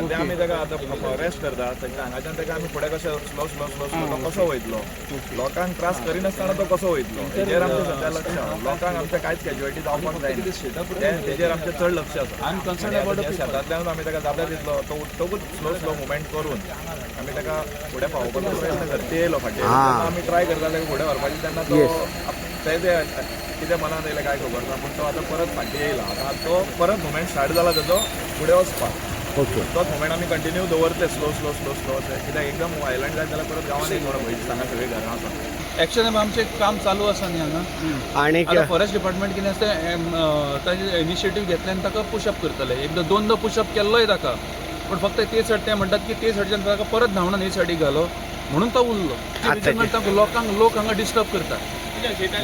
सद्या आमी ताका आतां रेस्ट करता. हांगाच्यान ताका आमी फुडें कशें स्लो स्लो स्लो स्लो तो कसो वयतलो, लोकांक त्रास करिनासतना तो कसो वयतलो, हेजेर आमचें सद्या लक्ष आसा. लोकांक आमच्या कांयच कॅज्युअलिटी जावपाक जायना, तेजेर आमचें चड लक्ष आसा. आनी शेतांतल्यान आमी ताका जाता तितलो तो उठ्ठकूच स्लो स्लो मुवमेंट करून आमी ताका फुडें पावोवपाचो प्रयत्न करता. ते येयलो फाटीं तेन्ना आमी ट्राय करताले फुडें व्हरपाची, तेन्ना तो तेजे कितें मनात येयलें कांय खबर ना, पूण तो आतां परत फाटीं येयला. आतां तो परत मुवमेंट स्टार्ट जाला तेजो फुडें वचपाक. तोच मुवमेंट आमी कंटिन्यू दवरतले, स्लो स्लो स्लो स्लो अशें. कित्याक एकदम वायलंट जायत जाल्यार परत गांवांत एक भंय दिसता, हांगा सगळीं घरां आसा. एक्शन आमचें काम चालू आसा न्ही हांगा. आनी आतां फॉरेस्ट डिपार्टमेंट कितें आसता, ताजें इनिशिएटीव घेतलें आनी ताका पुशअप करतले. एकदां दोनदां पुशअप केल्लोय ताका, पूण फक्त ते सायड ते म्हणटात की ते सायडच्यान ताका परत धांवणान हे सायडीक घालो म्हणून तो उरलो. तांकां लोकांक लोक हांगा डिस्टर्ब करतात,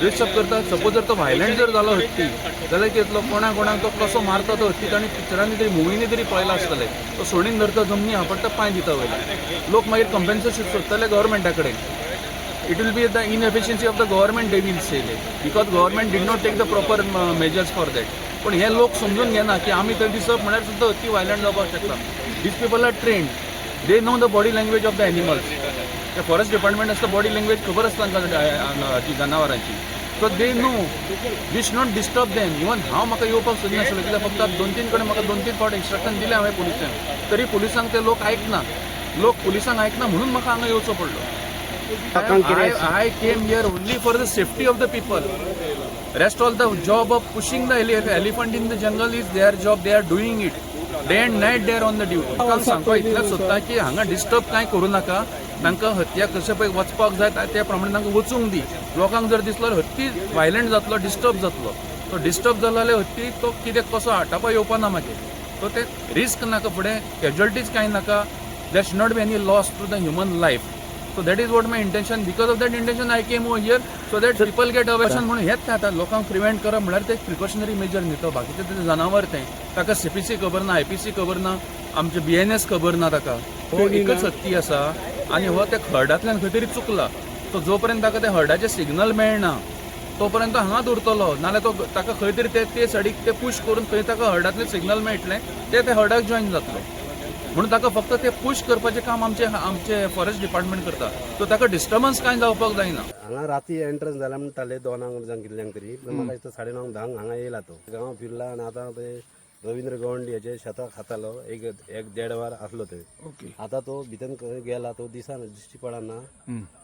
डिस्टर्ब करतात. सपोज जर तो व्हायलंट जर जालो हत्ती जाल्यार कितें जातलो? कोणा कोणाक तो कसो मारता तो हत्ती, ताणें पिक्चरांनी तरी मुवींनी तरी पळयलां आसतलें. तो सोणीन धरता, जमनी आपडटा, पांय दिता वयल्यान. लोक मागीर कंपेन्सेशन सोदतले गव्हर्मेंटा कडेन. It will be the inefficiency of the government, they will say, because government did not take the proper measures for that. पण हे लोक समजून घेना की आमी थंय दिसप म्हळ्यार सुद्दां हत्ती व्हायलंट जावपाक शकता. These people are trained, they know the body language of the animals. ते फॉरेस्ट डिपार्टमेंट आसता, बॉडी लँग्वेज खबर आसता तांकां जनावरांची. So they know we should not disturb them. Even हांव म्हाका येवपाक सोदिनासलो, कित्याक फक्त दोन तीन कडेन म्हाका दोन तीन फावट इन्स्ट्रक्शन दिलें हांवें पुलिसांक, तरी पुलिसांक ते लोक आयकना. लोक पुलिसांक आयकना म्हणून म्हाका हांगा येवचो पडलो. I came here only for the safety of the people. Rest all the job of pushing the elephant in the jungle is their job. They are doing it. Day and night they are on the duty. लोकांक सांगपाक इतलेंच सोदता की हांगा disturb कांय करूं नाका. तांकां हत्याक कशें पळय वचपाक जाय त्या प्रमाणे तांकां वचूंक दी. लोकांक जर दिसलो हत्ती व्हायलंट जातलो, डिस्टर्ब जातलो, तो डिस्टर्ब जालो जाल्यार हत्ती तो कितें कसो आटापा येवपा ना मागीर. सो ते रिस्क नाका, फुडें कॅज्युअलिटीज कांय नाका. There should not be any loss to the human life. So that is what my intention. Because of that intention I came over here, so that people get aware म्हणून. हेच आतां लोकांक prevent करप म्हळ्यार ते precautionary major न्ही. तो बाकीचे ते जनावर, तें ताका सीपीसी खबर ना, आयपीसी खबर ना, आमचे बीएनएस खबर ना ताका. हो एकच हत्ती आसा आनी हो त्या हर्डांतल्यान खंय तरी चुकला. तो जो पर्यंत ताका त्या हर्डाचें सिग्नल मेळना तोपर्यंत हांगाच उरतलो. नाल्यार तो ताका खंय तरी ते ते सायडीक ते पुश करून खंय ताका हर्डांतलें सिग्नल मेळटलें, ते त्या हर्डाक जॉयन जातलो. म्हणून ताका फक्त ते पुश करपाचें काम आमचे आमचे फॉरेस्ट डिपार्टमेंट करता. सो ताका डिस्टर्बन्स कांय जावपाक जायना. हांगा राती एंट्रन्स जाला म्हणटाले 2क जावन कितल्यांक तरी. पूण म्हाका दिसता 9:30 10क हांगा येयला तो. गांव फिरला आनी आतां ते रवींद्र गवंडी हेचे शेतां खातालो. एक एक देड वर आसलो थंय. आतां तो भितर खंय गेला तो दिसना, दिश्टी पडना.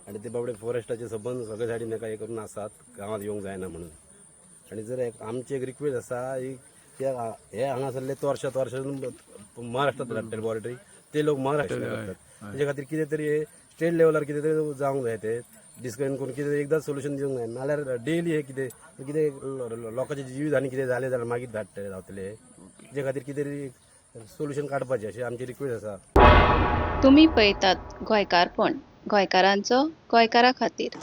आनी ते बाबडे फॉरेस्टाचे सबंद सगळे सायडीन एका हे करून आसात, गांवांत येवंक जायना म्हणून. आनी जर एक आमची एक रिक्वेस्ट आसा, एक ते हे हांगासरले तोरशा तोरशा महाराष्ट्रात धाडटले बॉर्डरी, ते लोक महाराष्ट्रात करतात. तेजे खातीर कितें तरी स्टेट लेवलार कितें तरी जावंक जाय. ते डिस्कशन करून कितें एकदां सोल्युशन दिवंक जाय. नाल्यार डेली हे कितें कितें लोकांचे जिवीत आनी कितें जालें जाल्यार मागीर धाडटले धांवतले. तेजे खातीर कितें तरी सोल्युशन काडपाचें अशें आमची रिक्वेस्ट आसा. तुमी पळयतात गोंयकारपण, गोंयकारांचो गोंयकारा खातीर.